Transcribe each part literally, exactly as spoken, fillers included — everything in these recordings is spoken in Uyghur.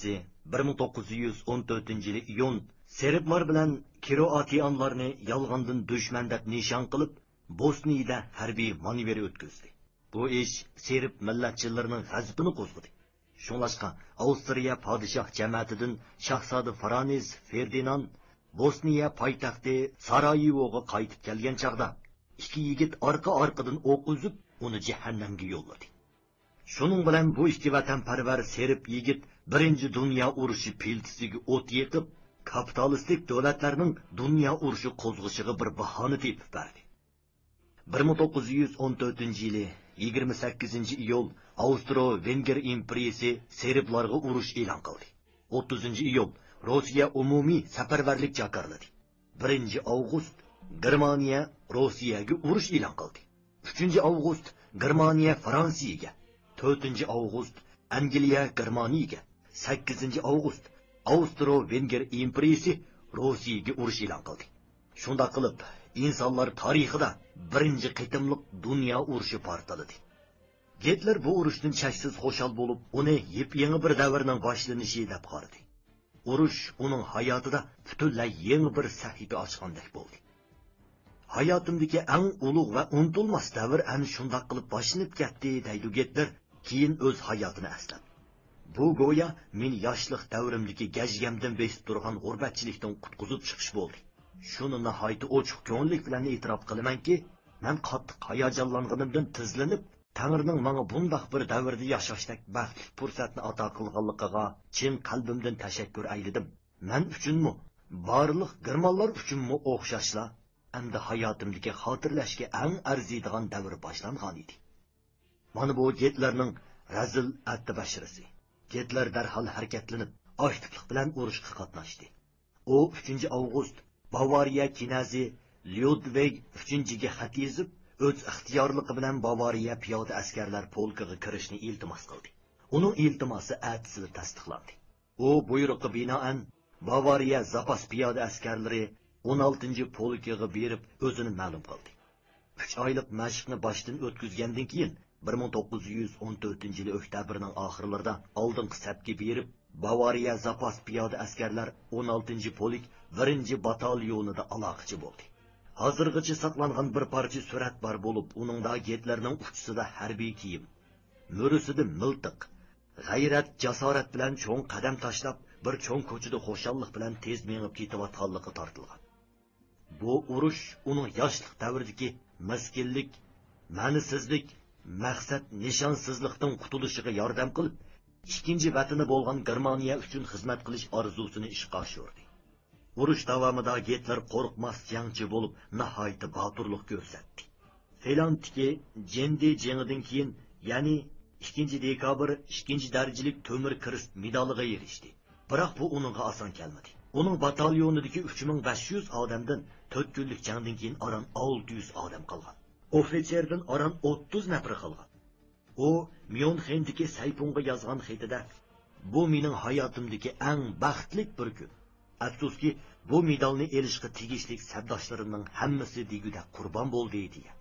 بىر مىڭ توققۇز يۈز ئون تۆتىنچى يىلى ئىيۇن سېربلار بىلەن كروئاتىيانلارنى يالغاندىن دۈشمەن دەپ نىشان قىلىپ، بوسنىيىدە ھەربىي مانېۋىر ئۆتكۈزدى. بۇ ئىش سېرب مىللەتچىلىرىنىڭ غەزىپىنى قوزغىدى. شۇڭلاشقا، ئاۋسترىيە پادىشاھ جەمەتىدىن شاھزادە فرانس فېردىناند بوسنىيە پايتەختى سارايېۋوغا قايتىپ كەلگەن چاغدا، ئىككى يىگىت ئارقا-ئارقىدىن ئوق ئۈزۈپ، ئۇنى جەھەننەمگە يوللىدى. شۇنىڭ بىلەن بۇ ئىككى ۋەتەنپەرۋەر سېرب يىگىت بىرىنچى دۇنيا ئۇرۇشى پىلتىسىگە ئوت يېقىپ، كاپىتالىستىك دۆلەتلەرنىڭ دۇنيا ئۇرۇشى قوزغىشىغا بىر باھانە تېپىپ بەردى. بىر مىڭ توققۇز يۈز ئون تۆتىنچى يىلى يىگىرمە سەككىزىنچى ئىيۇل ئاۋسترو-ۋېنگىر ئىمپېرىيىسى سېربلارغا ئۇرۇش ئېلان قىلدى. ئوتتۇزىنچى ئىيۇل روسىيە ئومۇمىي سەپەرۋەرلىك جاكارلىدى. بىرىنچى ئاۋغۇست گېرمانىيە روسىيەگە ئۇرۇش ئېلان قىلدى. ئۈچىنچى ئاۋغۇست گېرمانىيە فرانسىيەگە، تۆتىنچى ئاۋغۇست ئەنگلىيە گېرمانىيەگە، سەككىزىنچى ئاۋغۇست ئاۋسترو-ۋېنگىر ئىمپېرىيىسى روسىيەگە ئۇرۇش ئېلان قىلدى. شۇنداق قىلىپ، ئىنسانلار تارىخىدا بىرىنچى قېتىملىق دۇنيا ئۇرۇشى پارتلىدى. گىتلېر بۇ ئۇرۇشتىن چەكسىز خۇشال بولۇپ، ئۇنى يېپيېڭى بىر دەۋرنىڭ باشلىنىشى دەپ قارىدى. ئۇرۇش ئۇنىڭ ھاياتىدا پۈتۈنلەي يېڭى بىر سەھىپە ئاچقاندەك بولدى. «ھاياتىمدىكى ئەڭ ئۇلۇغ ۋە ئۇنتۇلماس دەۋر ئەنە شۇنداق قىلىپ باشلىنىپ كەتتى» دەيدۇ گىتلېر كېيىن ئۆز ھاياتىنى ئەسلەپ. «بۇ گويا مېنى ياشلىق دەۋرىمدىكى گەجگەمدىن بېسىپ تۇرغان غۇربەتچىلىكتىن قۇتقۇزۇپ چىقىش بولدى. شۇنى ناھايىتى ئوچۇق كۆڭۈللۈك بىلەن ئېتىراپ قىلىمەنكى، مەن قاتتىق ھاياجانلانغىنىمدىن تىزلىنىپ، تەڭرىنىڭ ماڭا بۇنداق بىر دەۋردە ياشاشتەك بەختلىك پۇرسەتنى ئاتا قىلغانلىقىغا چىن قەلبىمدىن تەشەككۈر ئەيلىدىم. مەن ئۈچۈنمۇ، بارلىق گېرمانلار ئۈچۈنمۇ ئوخشاشلا، ئەمدى ھاياتىمدىكى خاتىرىلەشكە ئەڭ ئەرزىيدىغان دەۋر باشلانغانىدى.» مانا بۇ گىتلېرنىڭ رەزىل ئەتتىبەشىرىسى. گىتلېر دەرھال ھەرىكەتلىنىپ، ئاكتىپلىق بىلەن ئۇرۇشقا قاتناشتى. ئۇ ئۈچىنچى ئاۋغۇست باۋارىيە كىنەزى ليۇدۋىگ ئۈچىنچىگە خەت يېزىپ، ئۆز ئىختىيارلىقى بىلەن باۋارىيە پىيادە ئەسكەرلەر پولكىغا كىرىشنى ئىلتىماس قىلدى. ئۇنىڭ ئىلتىماسى ئەتىسىلا تەستىقلاندى. ئۇ بۇيرۇققا بىنائەن باۋارىيە زاپاس پىيادە ئەسكەرلىرى ئون ئالتىنچى پولكىغا بېرىپ ئۆزىنى مەلۇم قىلدى. ئۈچ ئايلىق مەشىقنى باشتىن ئۆتكۈزگەندىن كېيىن، بىر مىڭ توققۇز يۈز ئون تۆتىنچى يىلى ئۆكتەبىرنىڭ ئاخىرلىرىدا ئالدىنقى سەپكە بېرىپ، باۋارىيە زاپاس پىيادە ئەسكەرلەر ئون ئالتىنچى پولك بىرىنچى باتاليونىدا ئالاقىچى بولدى. ھازىرغىچە ساقلانغان بىر پارچە سۈرەت بار بولۇپ، ئۇنىڭدا گىتلېرنىڭ ئۇچىسىدا ھەربىي كىيىم، مۈرىسىدە مىلتىق، غەيرەت، جاسارەت بىلەن چوڭ قەدەم تاشلاپ، بىر چوڭ كوچىدا خۇشاللىق بىلەن تېز مېڭىپ كېتىۋاتقانلىقى تارتىلغان. بۇ ئۇرۇش ئۇنىڭ ياشلىق دەۋرىدىكى مىسكىنلىك، مەنىسىزلىك، مەقسەت نىشانسىزلىقتىن قۇتۇلۇشىغا ياردەم قىلىپ، ئىككىنچى ۋەتىنى بولغان گېرمانىيە ئۈچۈن خىزمەت قىلىش ئارزۇسىنى ئىشقا ئاشۇردى. ئۇرۇش داۋامىدا گىتلېر قورقماس جەڭچى بولۇپ، ناھايىتى باتۇرلۇق كۆرسەتتى. فىنلاندتىكى جېندى جېڭىدىن كېيىن، يەنى ئىككىنچى دېكابىر ئىككىنچى دەرىجىلىك تۆمۈر كىرېست مېدالىغا ئېرىشتى. بىراق بۇ ئۇنىڭغا ئاسان كەلمىدى. ئۇنىڭ باتاليونىدىكى ئۈچ مىڭ بەش يۈز ئادەمدىن تۆت كۈنلۈك جەڭدىن كېيىن ئاران ئالتە يۈز ئادەم قالغان. ئوفىتسېردىن ئاران ئوتتۇز نەپىرى قالغان. ئۇ ميۇنخېندىكى سەيپۇڭغا يازغان خېتىدە، «بۇ مېنىڭ ھاياتىمدىكى ئەڭ بەختلىك بىر كۈن. ئەپسۇسكى، بۇ مېدالنى ئېلىشقا تېگىشلىك سەپداشلىرىمنىڭ ھەممىسى دېگۈدەك قۇربان بولدى» دېگەن.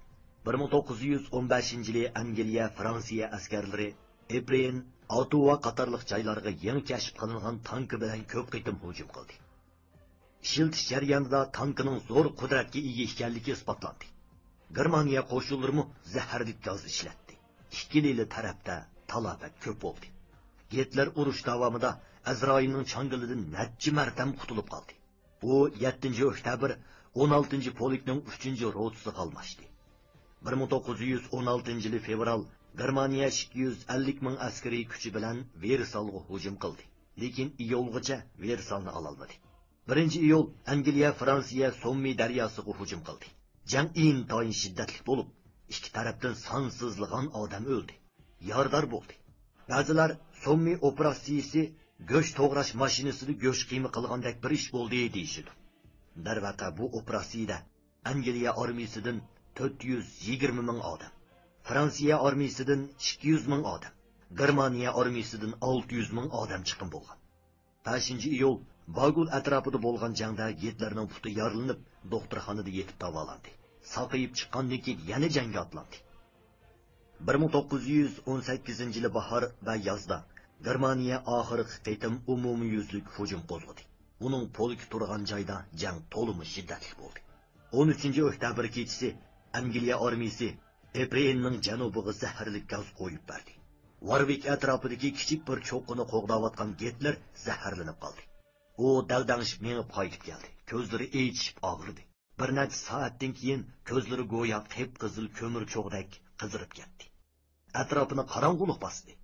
بىر مىڭ توققۇز يۈز ئون بەشىنچى يىلى ئەنگلىيە، فرانسىيە ئەسكەرلىرى ئېپرېن، ئاتۇۋا قاتارلىق جايلارغا يېڭى كەشىپ قىلىنغان تانكا بىلەن كۆپ قېتىم ھۇجۇم قىلدى. ئىشلىتىش جەريانىدا تانكىنىڭ زور قۇدرەتكە ئىگە ئىكەنلىكى ئىسپاتلاندى. گېرمانىيە قوشۇنلىرىمۇ زەھەرلىك گاز ئىشلەتتى. ئىككىلىلا تەرەپتە تالاپەت كۆپ بولدى. گىتلېر ئۇرۇش داۋامىدا ئەزرائىلنىڭ چاڭگىلىدىن نەچچە مەرتەم قۇتۇلۇپ قالدى. ئۇ يەتتىنچى ئۆكتەبىر ئون ئالتىنچى پولكنىڭ ئۈچىنچى روتىسىغا ئالماشتى. بىر مىڭ توققۇز يۈز ئون ئالتىنچى يىلى فېۋرال گېرمانىيە ئىككى يۈز ئەللىك مىڭ ئەسكىرىي كۈچى بىلەن ۋېرسالغا ھۇجۇم قىلدى. لېكىن ئىيۇلغىچە ۋېرسالنى ئالالمىدى. بىرىنچى ئىيۇل ئەنگلىيە، فرانسىيە سوممى دەرياسىغا ھۇجۇم قىلدى. جەڭ ئىنتايىن شىددەتلىك بولۇپ، ئىككى تەرەپتىن سانسىزلىغان ئادەم ئۆلدى، يارىدار بولدى. بەزىلەر سوممى ئوپېراتسىيىسى گۆش توغراش ماشىنىسىدا گۆش قىيما قىلغاندەك بىر ئىش بولدى دېيىشىدۇ. دەرۋەقە، بۇ ئوپېراتسىيىدە ئەنگلىيە ئارمىيىسىدىن تۆت يۈز يىگىرمە مىڭ ئادەم، فرانسىيە ئارمىيىسىدىن ئىككى يۈز مىڭ ئادەم، گېرمانىيە ئارمىيىسىدىن ئالتە يۈز مىڭ ئادەم چىقىم بولغان. بەشىنچى ئىيۇل باگۇل ئەتراپىدا بولغان جەڭدە گىتلېرنىڭ پۇتى يارىلىنىپ، دوختۇرخانىدا يېتىپ داۋالاندى. ساقىيىپ چىققاندىن كېيىن يەنە جەڭگە ئاتلاندى. بىر مىڭ توققۇز يۈز ئون سەككىزىنچى يىلى باھار ۋە يازدا گېرمانىيە ئاخىرقى قېتىم ئومۇميۈزلۈك ھۇجۇم قوزغىدى. ئۇنىڭ پولكى تۇرغان جايدا جەڭ تولىمۇ شىددەتلىك بولدى. ئون ئۈچىنچى ئۆكتەبىر كېچىسى ئەنگلىيە ئارمىيىسى ئېپرېننىڭ جەنۇبىغا زەھەرلىك گاز قويۇپ بەردى. ۋارۋىك ئەتراپىدىكى كىچىك بىر چوققىنى قوغداۋاتقان گىتلېر زەھەرلىنىپ قالدى. ئۇ دەلدەڭشىپ مېڭىپ قايتىپ كەلدى. كۆزلىرى ئېچىشىپ ئاغرىدى. بىر نەچچە سائەتتىن كېيىن كۆزلىرى گويا قىپقىزىل كۆمۈر چوغدەك قىزىرىپ كەتتى. ئەتراپىنى قاراڭغۇلۇق باستى.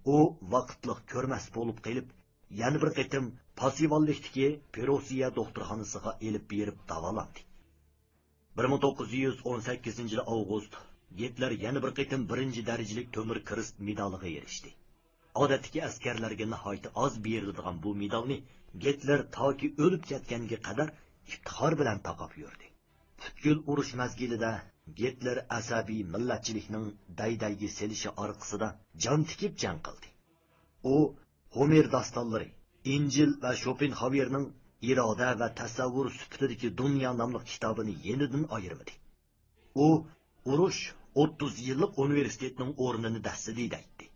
ئۇ ۋاقىتلىق كۆرمەس بولۇپ قېلىپ، يەنە بىر قېتىم پاسىۋاللىكتىكى پېروسىيە دوختۇرخانىسىغا ئېلىپ بېرىپ داۋالاندى. بىر مىڭ توققۇز يۈز ئون سەككىزىنچى يىلى ئاۋغۇست، گىتلېر يەنە بىر قېتىم بىرىنچى دەرىجىلىك تۆمۈر كىرېست مېدالىغا ئېرىشتى. ئادەتتىكى ئەسكەرلەرگە ناھايىتى ئاز بېرىلىدىغان بۇ مېدالنى گىتلېر تاكى ئۆلۈپ كەتكەنگە قەدەر ئىپتىخار بىلەن تاقاپ يۈردى. پۈتكۈل ئۇرۇش مەزگىلىدە گىتلېر ئەسەبىي مىللەتچىلىكنىڭ دەي-دەيگە سېلىشى ئارقىسىدا جان تىكىپ جەڭ قىلدى. ئۇ ھومېر داستانلىرى، ئىنجىل ۋە شوپېنخاۋېرنىڭ ئىرادە ۋە تەسەۋۋۇر سۈپىتىدىكى دۇنيا ناملىق كىتابىنى يېنىدىن ئايرىمىدى. ئۇ ئۇرۇش ئوتتۇز يىللىق ئۇنىۋېرسىتېتنىڭ ئورنىنى دەسسىدى دەيتتى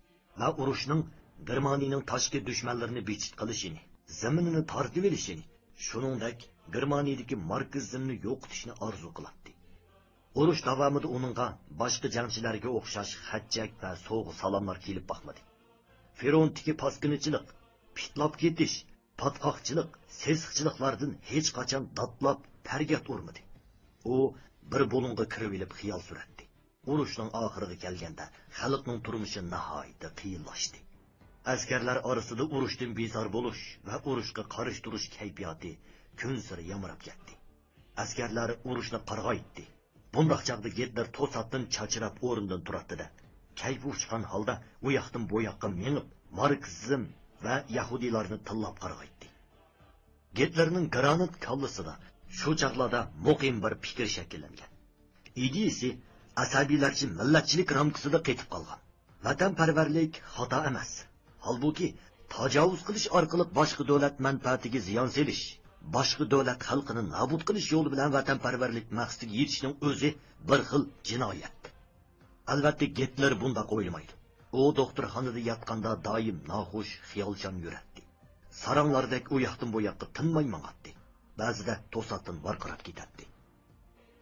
ۋە ئۇرۇشنىڭ گېرمانىيىنىڭ تاشقى دۈشمەنلىرىنى بىچىت قىلىشىنى، زېمىنىنى تارتىۋېلىشىنى، شۇنىڭدەك گېرمانىيىدىكى ماركسىزمنى يوقىتىشنى ئارزۇ قىلاتتى. ئۇرۇش داۋامىدا ئۇنىڭغا باشقا جەڭچىلەرگە ئوخشاش خەت-چەك ۋە سوۋغا-سالاملار كېلىپ باقمىدى. فرونتتىكى پاسكىنىچىلىق، پىتلاپ كېتىش، پاتقاقچىلىق، سېسىقچىلىقلاردىن ھېچقاچان داتلاپ پەرياد ئۇرمىدى. ئۇ بىر بۇلۇڭغا كىرىۋېلىپ خىيال سۈرەتتى. ئۇرۇشنىڭ ئاخىرىغا كەلگەندە، خەلقنىڭ تۇرمۇشى ناھايىتى قىيىنلاشتى. ئەسكەرلەر ئارىسىدا ئۇرۇشتىن بىزار بولۇش ۋە ئۇرۇشقا قارشى تۇرۇش كەيپىياتى كۈنسېرى يامراپ كەتتى. ئەسكەرلەر ئۇرۇشنى قارغايتتى. بۇنداق چاغدا گىتلېر توساتتىن چاچراپ ئورنىدىن تۇراتتى-دە، كەيپى ئۇچقان ھالدا ئۇ ياقتىن بۇ ياققا مېڭىپ، ماركسىزم ۋە يەھۇدىيلارنى تىللاپ قارغايتتى. گىتلېرنىڭ گرانات كاللىسىدا شۇ چاغلاردا مۇقىم بىر پىكىر شەكىللەنگەن. ئىدىيىسى ئەسەبىيلەرچە مىللەتچىلىك رامكىسىدا قېتىپ قالغان. ۋەتەنپەرۋەرلىك خاتا ئەمەس. ھالبۇكى، تاجاۋۇز قىلىش ئارقىلىق باشقا دۆلەت مەنپەئەتىگە زىيان سېلىش، باشقا دۆلەت خەلقىنى نابۇت قىلىش يولى بىلەن ۋەتەنپەرۋەرلىك مەقسىتىگە يېتىشنىڭ ئۆزى بىر خىل جىنايەت. ئەلۋەتتە، گىتلېر بۇنداق ئويلىمايدۇ. ئۇ دوختۇرخانىدا ياتقاندا دائىم ناخۇش، خىيالچان يۈرەتتى. ساراڭلاردەك ئۇ ياقتىن بۇ ياققا تىنماي ماڭاتتى. بەزىدە توساتتىن ۋارقىراپ كېتەتتى.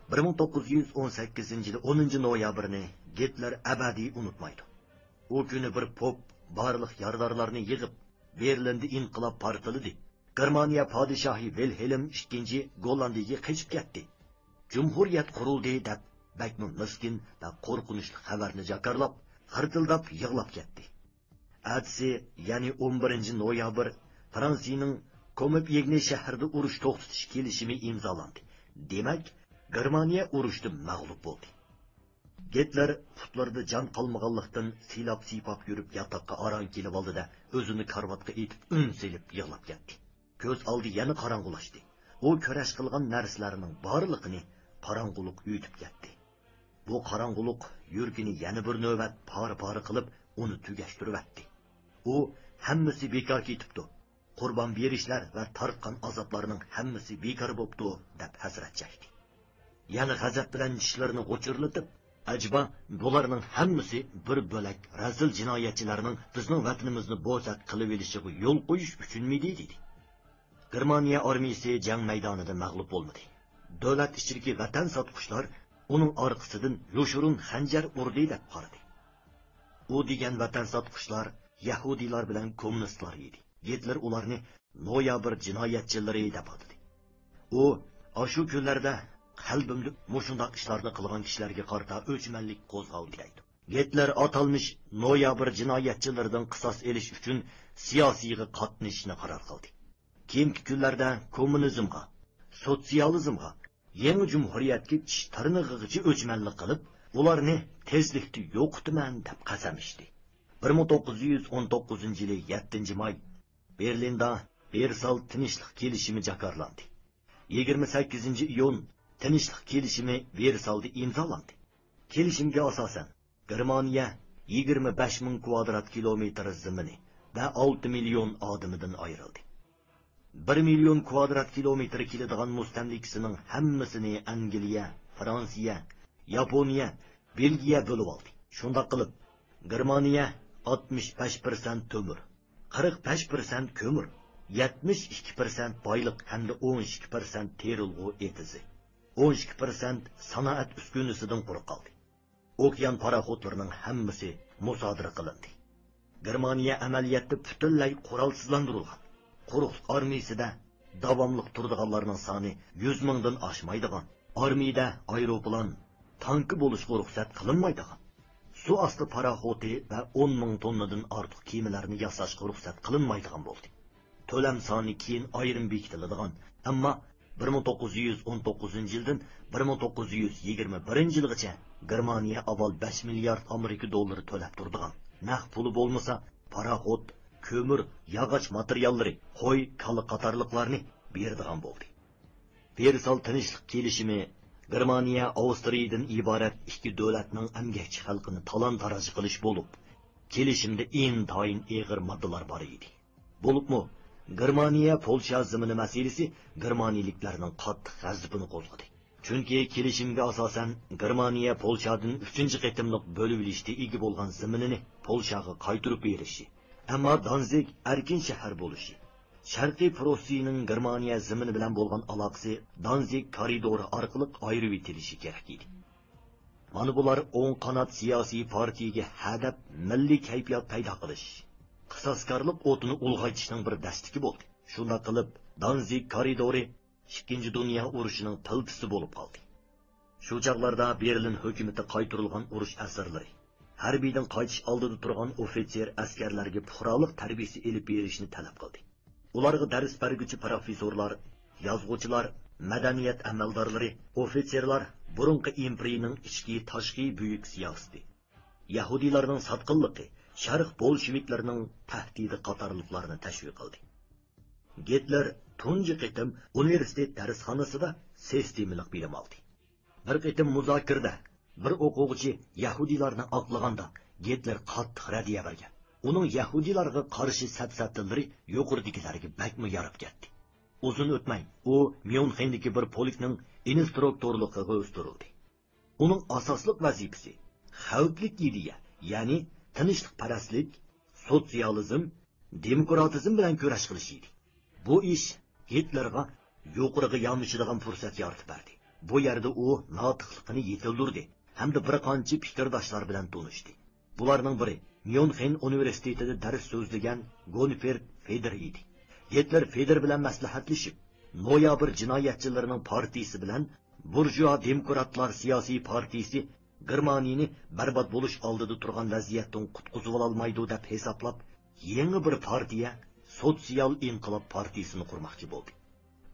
بىر مىڭ توققۇز يۈز ئون سەككىزىنچى يىلى ئونىنچى نويابىرنى گىتلېر ئەبەدىي ئۇنتۇمايدۇ. ئۇ كۈنى بىر پوپ بارلىق يارىدارلارنى يىغىپ، بېرلىندا ئىنقىلاب پارتلىدى. گېرمانىيە پادىشاھى ۋىلھېلم ئىككىنچى گوللاندىيىگە قېچىپ كەتتى. جۇمھۇرىيەت قۇرۇلدى دەپ، بەكمۇ مىسكىن ۋە قورقۇنچلۇق خەۋەرنى جاكارلاپ، خىرتىلداپ يىغلاپ كەتتى. ئەتىسى، يەنى ئون بىرىنچى نويابىر، فرانسىيىنىڭ كومېپيېگنى شەھىرىدە ئۇرۇش توختىتىش كېلىشىمى ئىمزالاندى. دېمەك، گېرمانىيە ئۇرۇشتا مەغلۇپ بولدى. گىتلېر پۇتلىرىدا جان قالمىغانلىقتىن، سىلاپ-سىيپاپ يۈرۈپ ياتاققا ئاران كېلىۋالدى-دە، ئۆزىنى كارىۋاتقا ئېتىپ ئۈن سېلىپ يىغلاپ كەتتى. كۆز ئالدى يەنە قاراڭغۇلاشتى. ئۇ كۈرەش قىلغان نەرسىلەرنىڭ بارلىقىنى قاراڭغۇلۇق يۇتۇپ كەتتى. بۇ قاراڭغۇلۇق يۈرىكىنى يەنە بىر نۆۋەت پارە-پارە قىلىپ، ئۇنى تۈگەشتۈرۈۋەتتى. ئۇ، «ھەممىسى بىكار كېتىپتۇ. قۇربان بېرىشلەر ۋە تارتقان ئازابلارنىڭ ھەممىسى بىكار بوپتۇ» دەپ ھەسرەت چەكتى. يەنە غەزەپ بىلەن چىشلىرىنى غۇچۇرلىتىپ، «ئەجەبا، بۇلارنىڭ ھەممىسى بىر بۆلەك رەزىل جىنايەتچىلەرنىڭ بىزنىڭ ۋەتىنىمىزنى بوزەك قىلىۋېلىشىغا يول قويۇش ئۈچۈنمىدى؟» دېدى. گېرمانىيە ئارمىيىسى جەڭ مەيدانىدا مەغلۇپ بولمىدى. دۆلەت ئىچىدىكى ۋەتەن ساتقۇچىلار ئۇنىڭ ئارقىسىدىن يوشۇرۇن خەنجەر ئۇردى دەپ قارىدى. ئۇ دېگەن ۋەتەن ساتقۇچىلار يەھۇدىيلار بىلەن كوممۇنىستلار ئىدى. گىتلېر ئۇلارنى نويابىر جىنايەتچىلىرى دەپ ئاتىدى. ئۇ، ئاشۇ كۈنلەردە قەلبىمدە مۇشۇنداق ئىشلارنى قىلغان كىشىلەرگە قارىتا ئۆچمەنلىك قوزغاۋىدى دەيدۇ. گىتلېر ئاتالمىش نويابىر جىنايەتچىلىرىدىن قىساس ئېلىش ئۈچۈن سىياسىيغا قاتنىشىشنى قارار قىلدى. كېيىنكى كۈنلەردە كوممۇنىزمغا، سوتسىيالىزمغا، يېڭى جۇمھۇرىيەتكە چىش تىرنىقىغىچە ئۆچمەنلىك قىلىپ، ئۇلارنى تېزلىكتە يوقىتىمەن دەپ قەسەم ئىچتى. بىر مىڭ توققۇز يۈز ئون توققۇزىنچى يىلى يەتتىنچى ماي، بېرلىندا ۋېرسال تىنچلىق كېلىشىمى جاكارلاندى. يىگىرمە سەككىزىنچى ئىيۇن تىنچلىق كېلىشىمى ۋېرسالدا ئىمزالاندى. كېلىشىمگە ئاساسەن، گېرمانىيە يىگىرمە بەش مىڭ كۋادرات كىلومېتىر زېمىنى ۋە ئالتە مىليون ئادىمىدىن ئايرىلدى. بىر مىليون كۋادرات كىلومېتىر كېلىدىغان مۇستەملىكىسىنىڭ ھەممىسىنى ئەنگلىيە، فرانسىيە، ياپونىيە، بېلگىيە بۆلۈۋالدى. شۇنداق قىلىپ، گېرمانىيە ئاتمىش بەش پىرسەنت تۆمۈر، قىرىق بەش پىرسەنت كۆمۈر، يەتمىش ئىككى پىرسەنت بايلىق ھەمدە ئون ئىككى پىرسەنت تېرىلغۇ ئېتىزى، ئون ئىككى پىرسەنت سانائەت ئۈسكۈنىسىدىن قۇرۇق قالدى. ئوكيان پاراخوتلىرىنىڭ ھەممىسى مۇسادىرە قىلىندى. گېرمانىيە ئەمەلىيەتتە پۈتۈنلەي قورالسىزلاندۇرۇلغان. قۇرۇقلۇق ئارمىيىسىدە داۋاملىق تۇرىدىغانلارنىڭ سانى يۈز مىڭدىن ئاشمايدىغان، ئارمىيىدە ئايروپىلان، تانكا بولۇشقا رۇخسەت قىلىنمايدىغان، سۇ ئاستى پاراخوتى ۋە ئون مىڭ توننىدىن ئارتۇق كېمىلەرنى ياساشقا رۇخسەت قىلىنمايدىغان بولدى. تۆلەم سانى كېيىن ئايرىم بېكىتىلىدىغان، ئەمما بىر مىڭ توققۇز يۈز ئون توققۇزىنچى يىلدىن بىر مىڭ توققۇز يۈز يىگىرمە بىرىنچى يىلغىچە گېرمانىيە ئاۋۋال بەش مىليارد ئامېرىكا دوللىرى تۆلەپ تۇرىدىغان، نەق پۇلى بولمىسا، پاراخوت، كۆمۈر، ياغاچ ماتېرىياللىرى، قوي، كالا قاتارلىقلارنى بېرىدىغان بولدى. ۋېرسال تىنچلىق كېلىشىمى گېرمانىيە، ئاۋسترىيەدىن ئىبارەت ئىككى دۆلەتنىڭ ئەمگەكچى خەلقىنى تالان-تاراج قىلىش بولۇپ، كېلىشىمدە ئىنتايىن ئېغىر ماددىلار بار ئىدى. بولۇپمۇ، گېرمانىيە پولشا زېمىنى مەسىلىسى گېرمانىيىلىكلەرنىڭ قاتتىق غەزىپىنى قوزغىدى. چۈنكى كېلىشىمگە ئاساسەن، گېرمانىيە پولشادىن ئۈچىنچى قېتىملىق بۆلۈۋېلىشتە ئىگە بولغان زېمىنىنى پولشاغا قايتۇرۇپ بېرىشى، ئەمما دانزىگ ئەركىن شەھەر بولۇشى، شەرقىي پروسسىيىنىڭ گېرمانىيە زېمىنى بىلەن بولغان ئالاقىسى دانزىگ كارىدورى ئارقىلىق ئايرىۋېتىلىشى كېرەك ئىدى. مانا بۇلار ئوڭ قانات سىياسىي پارتىيىگە ھەدەپ مىللىي كەيپىيات پەيدا قىلىش، قىساسكارلىق ئوتىنى ئۇلغايتىشنىڭ بىر دەستىكى بولدى. شۇنداق قىلىپ، دانزىگ كارىدورى ئىككىنچى دۇنيا ئۇرۇشىنىڭ پىلتىسى بولۇپ قالدى. شۇ چاغلاردا بېرلىن ھۆكۈمىتى قايتۇرۇلغان ئۇرۇش ئەسىرلىرى، ھەربىيدىن قايتىش ئالدىدا تۇرغان ئوفىتسېر ئەسكەرلەرگە پۇقرالىق تەربىيىسى ئېلىپ بېرىشنى تەلەپ قىلدى. ئۇلارغا دەرس بەرگۈچى پروفېسسورلار، يازغۇچىلار، مەدەنىيەت ئەمەلدارلىرى، ئوفىتسېرلار بۇرۇنقى ئىمپېرىيىنىڭ ئىچكى، تاشقى بۈيۈك سىياسىتى، يەھۇدىيلارنىڭ ساتقىنلىقى، شەرق بولشېۋىكلىرىنىڭ تەھدىتى قاتارلىقلارنى تەشۋىق قىلدى. گىتلېر تۇنجى قېتىم ئۇنىۋېرسىتېت دەرسخانىسىدا سىستېمىلىق بىلىم ئالدى. بىر قېتىم مۇزاكىرىدە بىر ئوقۇغۇچى يەھۇدىيلارنى ئاقلىغاندا، گىتلېر قاتتىق رەددىيە بەرگەن. ئۇنىڭ يەھۇدىيلارغا قارشى سەپسەتىلىرى يۇقىرىدىكىلەرگە بەكمۇ ياراپ كەتتى. ئۇزۇن ئۆتمەي، ئۇ ميۇنخېندىكى بىر پولكنىڭ ئىنسترۇكتورلۇقىغا ئۆستۈرۈلدى. ئۇنىڭ ئاساسلىق ۋەزىپىسى خەۋپلىك ئىدىيە، يەنى تىنچلىقپەرەسلىك، سوتسىيالىزم، دېموكراتىزم بىلەن كۈرەش قىلىش ئىدى. بۇ ئىش گىتلېرغا يۇقىرىغا يامىشىدىغان پۇرسەت يارىتىپ بەردى. بۇ يەردە ئۇ ناتىقلىقىنى يېتىلدۈردى ھەمدە بىر قانچە پىكىرداشلار بىلەن تونۇشتى. بۇلارنىڭ بىرى ميۇنخېن ئۇنىۋېرسىتېتىدا دەرس سۆزلىگەن گونفېرد فېدېر ئىدى. گىتلېر فېدېر بىلەن مەسلىھەتلىشىپ، نويابىر جىنايەتچىلىرىنىڭ پارتىيىسى بىلەن بۇرژۇئا دېموكراتلار سىياسىي پارتىيىسى گېرمانىيىنى بەربات بولۇش ئالدىدا تۇرغان ۋەزىيەتتىن قۇتقۇزۇۋالالمايدۇ دەپ ھېسابلاپ، يېڭى بىر پارتىيە، سوتسىيال ئىنقىلاب پارتىيىسىنى قۇرماقچى بولدى.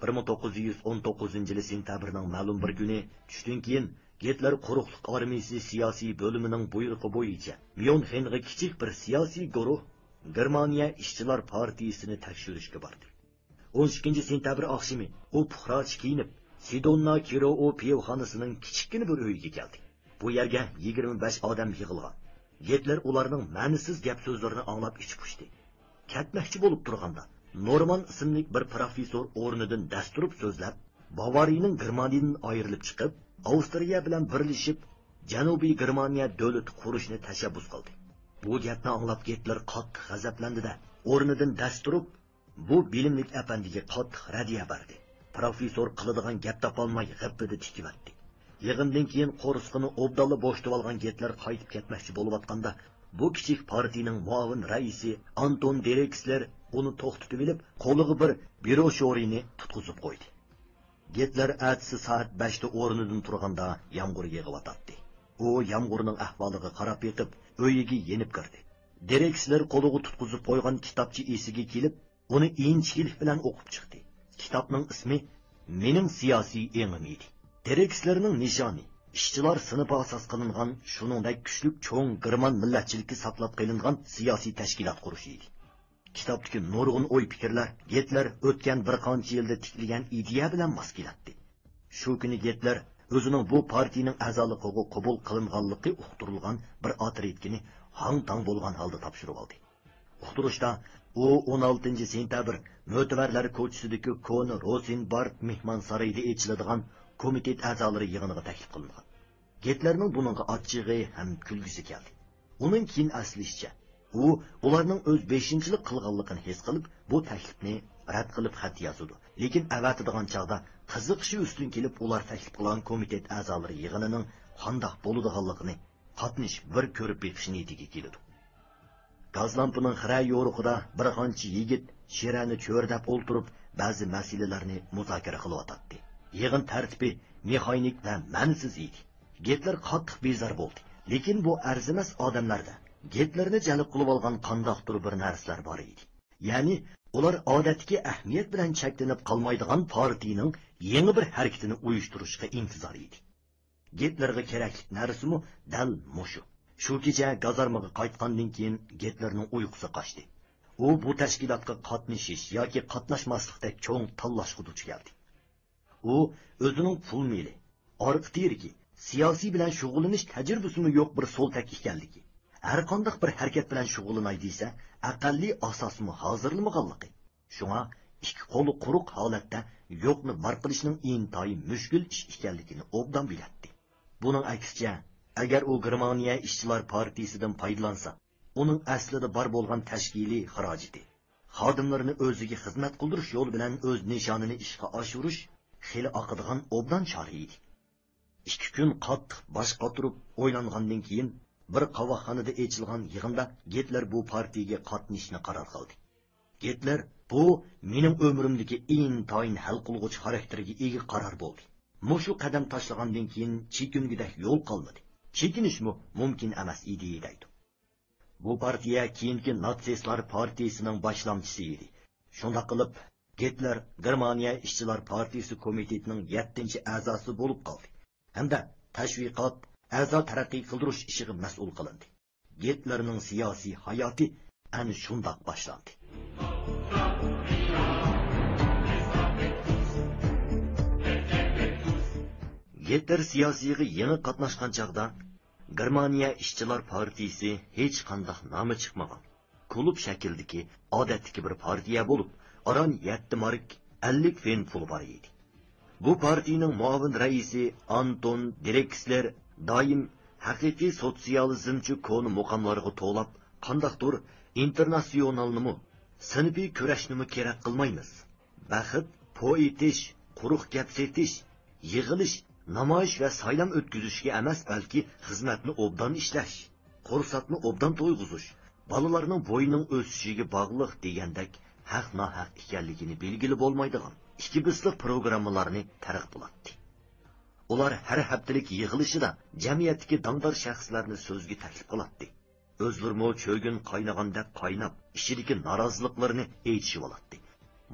بىر مىڭ توققۇز يۈز ئون توققۇزىنچى يىلى سېنتەبىرنىڭ مەلۇم بىر كۈنى، چۈشتىن كېيىن، گىتلېر قۇرۇقلۇق ئارمىيىسى سىياسىي بۆلۈمىنىڭ بۇيرۇقى بويىچە ميۇنخېنغا كىچىك بىر سىياسىي گۇرۇھ گېرمانىيە ئىشچىلار پارتىيىسىنى تەكشۈرۈشكە باردى. ئون ئىككىنچى سېنتەبىر ئاخشىمى ئۇ پۇقراچە كىيىنىپ، سىدوننا كىروئو پىۋخانىسىنىڭ كىچىككىنە بىر ئۆيىگە كەلدى. بۇ يەرگە يىگىرمە بەش ئادەم يىغىلغان. گىتلېر ئۇلارنىڭ مەنىسىز گەپ-سۆزلىرىنى ئاڭلاپ ئىچى پۇشتى. كەتمەكچى بولۇپ تۇرغاندا، نورمان ئىسىملىك بىر پروفېسسور ئورنىدىن دەس تۇرۇپ سۆزلەپ، باۋارىيىنىڭ گېرمانىيىدىن ئايرىلىپ چىقىپ، ئاۋسترىيە بىلەن بىرلىشىپ، جەنۇبىي گېرمانىيە دۆلىتى قۇرۇشنى تەشەببۇس قىلدى. بۇ گەپنى ئاڭلاپ گىتلېر قاتتىق غەزەپلەندى-دە، ئورنىدىن دەس تۇرۇپ، بۇ بىلىملىك ئەپەندىگە قاتتىق رەددىيە بەردى. پروفېسسور قىلىدىغان گەپ تاپالماي غىپپىدە تىكىۋەتتى. يىغىندىن كېيىن قورسىقىنى ئوبدانلا بوشىتىۋالغان گىتلېر قايتىپ كەتمەكچى بولۇۋاتقاندا، بۇ كىچىك پارتىيىنىڭ مۇئاۋىن رەئىسى ئانتون دېرېكسلېر ئۇنى توختىتىۋېلىپ، قولىغا بىر بروشۇرىنى تۇتقۇزۇپ قويدى. گىتلېر ئەتىسى سائەت بەشتە ئورنىدىن تۇرغاندا يامغۇر يېغىۋاتاتتى. ئۇ يامغۇرنىڭ ئەھۋالىغا قاراپ بېقىپ، ئۆيىگە يېنىپ كىردى. دېرېكسلېر قولىغا تۇتقۇزۇپ قويغان كىتابچە ئېسىگە كېلىپ، ئۇنى ئىنچىكىلىك بىلەن ئوقۇپ چىقتى. كىتابنىڭ ئىسمى مېنىڭ سىياسىي ئېڭىم ئىدى. دېرېكسلېرنىڭ نىشانى ئىشچىلار سىنىپى ئاساس قىلىنغان، شۇنىڭدەك كۈچلۈك چوڭ گېرمان مىللەتچىلىكى ساقلاپ قېلىنغان سىياسىي تەشكىلات قۇرۇش ئىدى. كىتابتىكى نۇرغۇن ئوي-پىكىرلەر گىتلېر ئۆتكەن بىر قانچە يىلدا تىكلىگەن ئىدىيە بىلەن ماس كېلەتتى. شۇ كۈنى گىتلېر ئۆزىنىڭ بۇ پارتىيىنىڭ ئەزالىقىغا قوبۇل قىلىنغانلىقى ئۇقتۇرۇلغان بىر ئاترېتكىنى ھاڭ-تاڭ بولغان ھالدا تاپشۇرۇۋالدى. ئۇقتۇرۇشتا ئۇ ئون ئالتىنچى سېنتەبىر مۆتىۋەرلەر كوچىسىدىكى كونا روزېنبارگ مېھمانسارىيىدا ئېچىلىدىغان كومىتېت ئەزالىرى يىغىنىغا تەكلىپ قىلىنغان. گىتلېرنىڭ بۇنىڭغا ئاچچىقى ھەم كۈلگۈسى كەلدى. ئۇنىڭ كېيىن ئەسلىشىچە، ئۇ ئۇلارنىڭ ئۆز بېشىمچىلىق قىلغانلىقىنى ھېس قىلىپ، بۇ تەكلىپنى رەت قىلىپ خەت يازىدۇ. لېكىن ئەۋەتىدىغان چاغدا قىزىقىشى ئۈستۈن كېلىپ، ئۇلار تەكلىپ قىلغان كومىتېت ئەزالىرى يىغىنىنىڭ قانداق بولىدىغانلىقىنى قاتنىشىپ بىر كۆرۈپ بېقىش نىيىتىگە كېلىدۇ. گاز لامپىنىڭ خىرە يورۇقىدا بىر قانچە يىگىت شىرەنى چۆرىدەپ ئولتۇرۇپ، بەزى مەسىلىلەرنى مۇزاكىرە قىلىۋاتاتتى. يىغىن تەرتىپى مېخانىك ۋە مەنىسىز ئىدى. گىتلېر قاتتىق بىزار بولدى. لېكىن بۇ ئەرزىمەس ئادەملەردە گىتلېرنى جەلپ قىلىۋالغان قانداقتۇر بىر نەرسىلەر بار ئىدى. يەنى ئۇلار ئادەتتىكى ئەھمىيەت بىلەن چەكلىنىپ قالمايدىغان پارتىيىنىڭ يېڭى بىر ھەرىكىتىنى ئۇيۇشتۇرۇشقا ئىنتىزار ئىدى. گىتلېرغا كېرەكلىك نەرسىمۇ دەل مۇشۇ. شۇ كېچە گازارمىغا قايتقاندىن كېيىن گىتلېرنىڭ ئۇيقۇسى قاچتى. ئۇ بۇ تەشكىلاتقا قاتنىشىش ياكى قاتناشماسلىقتەك چوڭ تاللاشقا دۇچ كەلدى. ئۇ ئۆزىنىڭ پۇل مېلى، ئارقا تىرىكى، سىياسىي بىلەن شۇغۇللىنىش تەجرىبىسىمۇ يوق بىر سولتەك ئىكەنلىكى، ھەرقانداق بىر ھەرىكەت بىلەن شۇغۇللىناي دېسە، ئەقەللىي ئاساسمۇ ھازىرلىمىغانلىقى، شۇڭا ئىككى قولى قۇرۇق ھالەتتە يوقنى بار قىلىشنىڭ ئىنتايىن مۈشكۈل ئىش ئىكەنلىكىنى ئوبدان بىلەتتى. بۇنىڭ ئەكسىچە، ئەگەر ئۇ گېرمانىيە ئىشچىلار پارتىيىسىدىن پايدىلانسا، ئۇنىڭ ئەسلىدە بار بولغان تەشكىلىي خىراجىتى، خادىملىرىنى ئۆزىگە خىزمەت قىلدۇرۇش يولى بىلەن ئۆز نىشانىنى ئىشقا ئاشۇرۇش خېلى ئاقىدىغان ئوبدان چارە ئىدى. ئىككى كۈن قاتتىق باش قاتۇرۇپ ئويلانغاندىن كېيىن، بىر قاۋاقخانىدا ئېچىلغان يىغىندا گىتلېر بۇ پارتىيىگە قاتنىشىشنى قارار قىلدى. گىتلېر: «بۇ مېنىڭ ئۆمرۈمدىكى ئىنتايىن ھەل قىلغۇچ خاراكتېرگە ئىگە قارار بولدى. مۇشۇ قەدەم تاشلىغاندىن كېيىن چېكىنگۈدەك يول قالمىدى. چېكىنىشمۇ مۇمكىن ئەمەس ئىدى» دەيدۇ. بۇ پارتىيە كېيىنكى ناتسىستلار پارتىيىسىنىڭ باشلامچىسى ئىدى. شۇنداق قىلىپ، گىتلېر گېرمانىيە ئىشچىلار پارتىيىسى كومىتېتىنىڭ يەتتىنچى ئەزاسى بولۇپ قالدى ھەمدە تەشۋىقات، ئەزا تەرەققىي قىلدۇرۇش ئىشىغا مەسئۇل قىلىندى. گىتلېرنىڭ سىياسىي ھاياتى ئەنە شۇنداق باشلاندى. گىتلېر سىياسىيغا يېڭى قاتناشقان چاغدا، گېرمانىيە ئىشچىلار پارتىيىسى ھېچقانداق نامى چىقمىغان، كۇلۇب شەكلىدىكى ئادەتتىكى بىر پارتىيە بولۇپ، ئاران يەتتە مارك ئەللىك فېن پۇلى بار ئىدى. بۇ پارتىيىنىڭ مۇئاۋىن رەئىسى ئانتون درېكسلېر دائىم ھەقىقىي سوتسىيالىزمچى كونا مۇقاملارغا توۋلاپ، قانداقتۇر ئىنتېرناتسىيونالنىمۇ، سىنىپىي كۈرەشنىمۇ كېرەك قىلمايمىز. بەخت پو ئېتىش، قۇرۇق گەپ سېتىش، يىغىلىش، نامايىش ۋە سايلام ئۆتكۈزۈشكە ئەمەس، بەلكى خىزمەتنى ئوبدان ئىشلەش، قورساقنى ئوبدان تويغۇزۇش، بالىلارنىڭ بويىنىڭ ئۆسۈشىگە باغلىق دېگەندەك ھەق-ناھەق ئىكەنلىكىنى بىلگىلى بولمايدىغان ئىككى بېسىقلىق پروگراممىلارنى تەرغىب قىلاتتى. ئۇلار ھەر ھەپتىلىك يىغىلىشىدا جەمئىيەتتىكى داڭدار شەخسلەرنى سۆزگە تەكلىپ قىلاتتى. ئۆزلىرىمۇ چۆگۈن قاينىغاندەك قايناپ، ئىچىدىكى نارازىلىقلىرىنى ئېيتىشىۋالاتتى.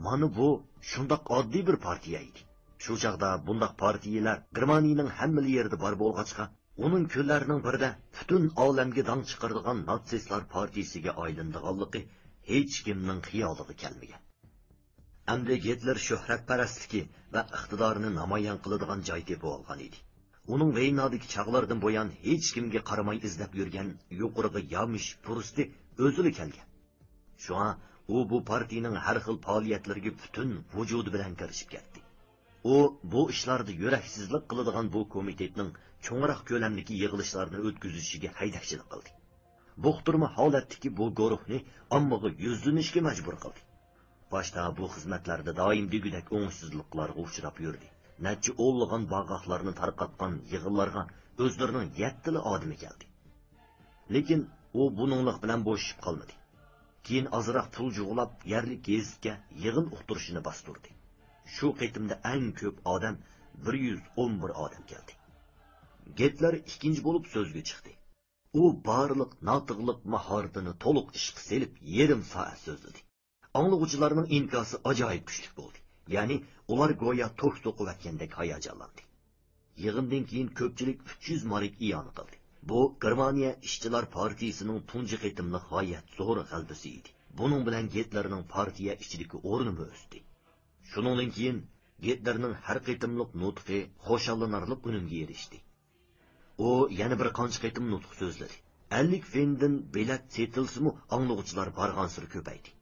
مانا بۇ شۇنداق ئاددىي بىر پارتىيە ئىدى. شۇ چاغدا بۇنداق پارتىيىلەر گېرمانىيىنىڭ ھەممىلا يېرىدە بار بولغاچقا، ئۇنىڭ كۈنلەرنىڭ بىرىدە پۈتۈن ئالەمگە داڭ چىقىرىدىغان ناتسىستلار پارتىيىسىگە ئايلىنىدىغانلىقى ھېچكىمنىڭ خىيالىغا كەلمىگەن. ئەمدى گىتلېر شۆھرەتپەرەسلىكى ۋە ئىقتىدارىنى نامايان قىلىدىغان جاي تېپىۋالغان ئىدى. ئۇنىڭ ۋېينادىكى چاغلاردىن بۇيان ھېچكىمگە قارىماي ئىزدەپ يۈرگەن يۇقىرىغا يامىشىش پۇرسىتى ئۆزىلا كەلگەن. شۇڭا ئۇ بۇ پارتىيىنىڭ ھەر خىل پائالىيەتلىرىگە پۈتۈن ۋۇجۇدى بىلەن كىرىشىپ كەتتى. ئۇ بۇ ئىشلاردا يۈرەكسىزلىك قىلىدىغان بۇ كومىتېتنىڭ چوڭراق كۆلەمدىكى يىغىلىشلارنى ئۆتكۈزۈشىگە ھەيدەكچىلىك قىلدى. بۇقتۇرما ھالەتتىكى بۇ گۇرۇھنى ئاممىغا يۈزلىنىشكە مەجبۇر قىلدى. باشتا بۇ خىزمەتلەردە دائىم دېگۈدەك ئوڭۇشسىزلىقلارغا ئۇچراپ يۈردى. نەچچە ئونلىغان باغاقلارنى تارقاتقان يىغىنلارغا ئۆزلىرىنىڭ يەتتىلا ئادىمى كەلدى. لېكىن ئۇ بۇنىڭلىق بىلەن بوشىشىپ قالمىدى. كېيىن ئازراق پۇل جۇغلاپ، يەرلىك گېزىتكە يىغىن ئۇقتۇرۇشىنى باستۇردى. شۇ قېتىمدا ئەڭ كۆپ ئادەم، بىر يۈز ئون بىر ئادەم كەلدى. گىتلېر ئىككىنچى بولۇپ سۆزگە چىقتى. ئۇ بارلىق ناتىقلىق ماھارىتىنى تولۇق ئىشقا سېلىپ، يېرىم سائەت سۆزلىدى. ئاڭلىغۇچىلارنىڭ ئىنكاسى ئاجايىپ كۈچلۈك بولدى. يەنى ئۇلار گويا توك توقۇۋەتكەندەك ھاياجانلاندى. يىغىندىن كېيىن كۆپچىلىك ئۈچ يۈز مارك ئىئانە قىلدى. بۇ گېرمانىيە ئىشچىلار پارتىيىسىنىڭ تۇنجى قېتىملىق غايەت زور غەلىبىسى ئىدى. بۇنىڭ بىلەن گىتلېرنىڭ پارتىيە ئىچىدىكى ئورنىمۇ ئۆستى. شۇنىڭدىن كېيىن گىتلېرنىڭ ھەر قېتىملىق نۇتقى خۇشاللىنارلىق ئۈنۈمگە ئېرىشتى. ئۇ يەنە بىر قانچە قېتىم نۇتۇق سۆزلىدى. ئەللىك فېندىن بېلەت سېتىلسىمۇ، ئاڭلىغۇچىلار بارغانسېرى كۆپەيدى.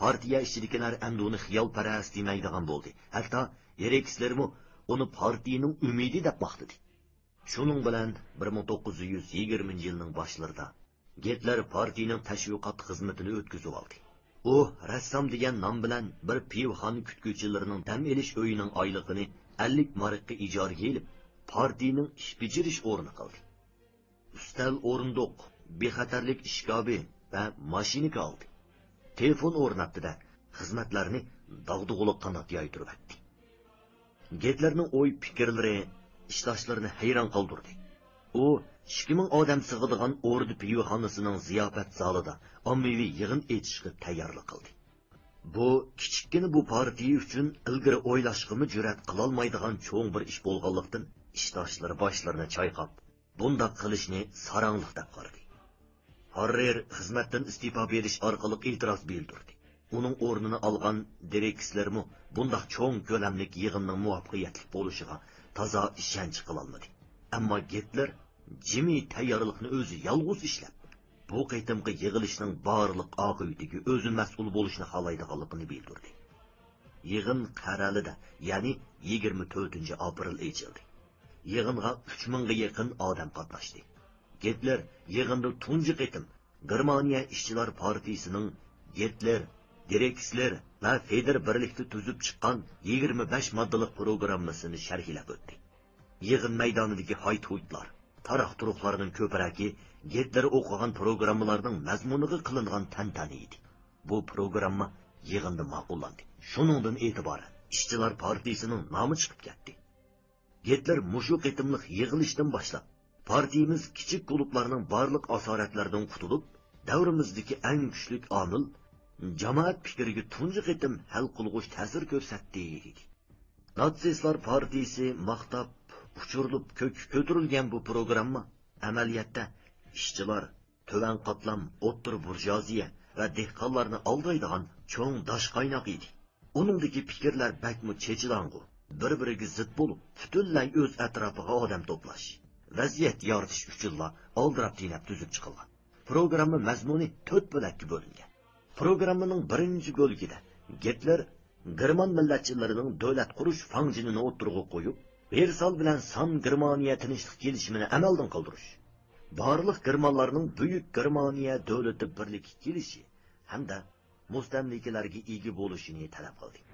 پارتىيە ئىچىدىكىلەر ئەمدى ئۇنى خىيالپەرەس دېمەيدىغان بولدى. ھەتتا ھېرېكسلېرمۇ ئۇنى پارتىيىنىڭ ئۈمىدى دەپ ماختىدى. شۇنىڭ بىلەن بىر مىڭ توققۇز يۈز يىگىرمىنچى يىلنىڭ باشلىرىدا گىتلېر پارتىيىنىڭ تەشۋىقات خىزمىتىنى ئۆتكۈزۈۋالدى. ئۇ رەسسام دېگەن نام بىلەن بىر پىۋىخانا كۈتكۈچىلىرىنىڭ دەم ئېلىش ئۆيىنىڭ ئايلىقىنى ئەللىك ماركقا ئىجارىگە ئېلىپ، پارتىيىنىڭ ئىش بېجىرىش ئورنى قىلدى. ئۈستەل ئورۇندۇق، بىخەتەرلىك ئىشكاپى ۋە ماشىنكا ئالدى. تېلېفون ئورناتتى-دە، خىزمەتلەرنى داغدۇغىلىق قانات يايدۇرۇۋەتتى. گىتلېرنىڭ ئوي پىكىرلىرى ئىشداشلىرىنى ھەيران قالدۇردى. ئۇ ئىككى مىڭ ئادەم سىغىدىغان ئوردا پىۋىخانىسىنىڭ زىياپەت زالىدا ئاممىۋى يىغىن ئېچىشقا تەييارلىق قىلدى. بۇ كىچىككىنە بۇ پارتىيە ئۈچۈن ئىلگىرى ئويلاشقىمۇ جۈرئەت قىلالمايدىغان چوڭ بىر ئىش بولغانلىقتىن، ئىشداشلىرى باشلىرىنى چايقاپ، بۇنداق قىلىشنى ساراڭلىق دەپ قارىدى. ھاررېر خىزمەتتىن ئىستېپا بېرىش ئارقىلىق ئېتىراز بىلدۈردى. ئۇنىڭ ئورنىنى ئالغان دېرېكسلېرمۇ بۇنداق چوڭ كۆلەملىك يىغىننىڭ مۇۋەپپەقىيەتلىك بولۇشىغا تازا ئىشەنچ قىلالمىدى. ئەمما گىتلېر جىمى تەييارلىقنى ئۆزى يالغۇز ئىشلەپ، بۇ قېتىمقى يىغىلىشنىڭ بارلىق ئاقىۋىتىگە ئۆزى مەسئۇل بولۇشنى خالايدىغانلىقىنى بىلدۈردى. يىغىن قەرەلىدە، يەنى يىگىرمە تۆتىنچى ئاپرېل ئېچىلدى. يىغىنغا ئۈچ مىڭغا يېقىن ئادەم قاتناشتى. گىتلېر يىغىندا تۇنجى قېتىم گېرمانىيە ئىشچىلار پارتىيىسىنىڭ گىتلېر، دېرېكسلېر ۋە فېدېر بىرلىكتە تۈزۈپ چىققان يىگىرمە بەش ماددىلىق پروگراممىسىنى شەرھلەپ ئۆتتى. يىغىن مەيدانىدىكى ھايت-ھۇيتلار، تاراق-تۇرۇقلارنىڭ كۆپرەكى گىتلېر ئوقۇغان پروگراممىلارنىڭ مەزمۇنىغا قىلىنغان تەنتەنە ئىدى. بۇ پروگرامما يىغىندا ماقۇللاندى. شۇنىڭدىن ئېتىبارەن ئىشچىلار پارتىيىسىنىڭ نامى چىقىپ كەتتى. گىتلېر مۇشۇ قېتىملىق يىغىلىشتىن باشلاپ، پارتىيىمىز كىچىك كۇلۇبلارنىڭ بارلىق ئاسارەتلىرىدىن قۇتۇلۇپ، دەۋرىمىزدىكى ئەڭ كۈچلۈك ئامىل، جامائەت پىكرىگە تۇنجى قېتىم ھەل قىلغۇچ تەسىر كۆرسەتتى، دېدى. ناتسىستلار پارتىيىسى ماختاپ، ئۇچۇرۇلۇپ كۆككە كۆتۈرۈلگەن بۇ پروگرامما ئەمەلىيەتتە ئىشچىلار، تۆۋەن قاتلام، ئوتتۇرا بۇرژۇئازىيە ۋە دېھقانلارنى ئالدايدىغان چوڭ داش قايناق ئىدى. ئۇنىڭدىكى پىكىرلەر بەكمۇ چېچىلاڭغۇ، بىر-بىرىگە زىت بولۇپ، پۈتۈنلەي ئۆز ئەتراپىغا ئادەم توپلاش، ۋەزىيەت يارىتىش ئۈچۈنلا ئالدىراپ-تېنەپ تۈزۈپ چىقىلغان. پروگرامما مەزمۇنى تۆت بۆلەككە بۆلۈنگەن. پروگراممىنىڭ بىرىنچى بۆلىكىدە گىتلېر گېرمان مىللەتچىلىرىنىڭ دۆلەت قۇرۇش فاڭجېنىنى ئوتتۇرىغا قويۇپ، ۋېرسال بىلەن سان گېرمانىيە تىنچلىق كېلىشىمىنى ئەمەلدىن قالدۇرۇش، بارلىق گېرمانلارنىڭ بۈيۈك گېرمانىيە دۆلىتى بىرلىككە كېلىشى ھەمدە مۇستەملىكىلەرگە ئىگە بولۇشىنى تەلەپ قىلدى.